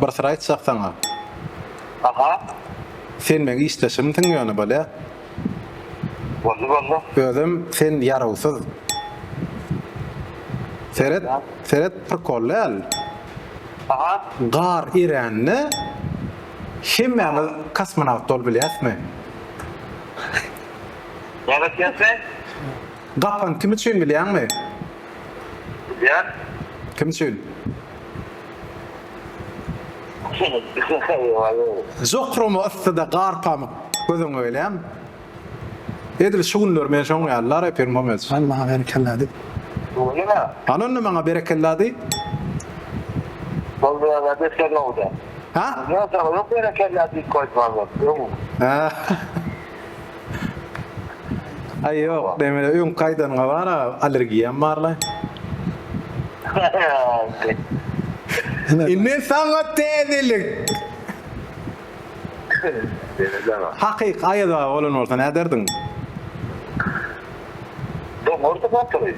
Bir syr aýtjak saňa. Aha. Sen meň işdeşimsiň ýöne bolýa. Boldy boldy. Özem sen ýarawsyz. Seret, seret prikol däl. Aha. Gar erände hemmämiz kosmonawt bolup bilýäsmi? Näme etýäň sen? Gapan kim üçin bilýäňmi? Bilýän. Kim üçin? Jokrama yssyda gar pamyk göz öňüňe gelýärmi? Edil şu günler men şoň ýalylar Epir Muhammedowiç. Hany maňa berekella diý. Bolýa. Hany onda maňa berekella diý. Boldy baba beter nowda. Ha? Ýok saňa ýok berekella diýip goýdum öň. Ha. Aý ýok, neme öňki aýdanyňa bar-a allergiýam bar-laý. Indi saňa täzelik. Hakyky Aýaz baba bolan bolsa näderdiň? Doňardy gatyry.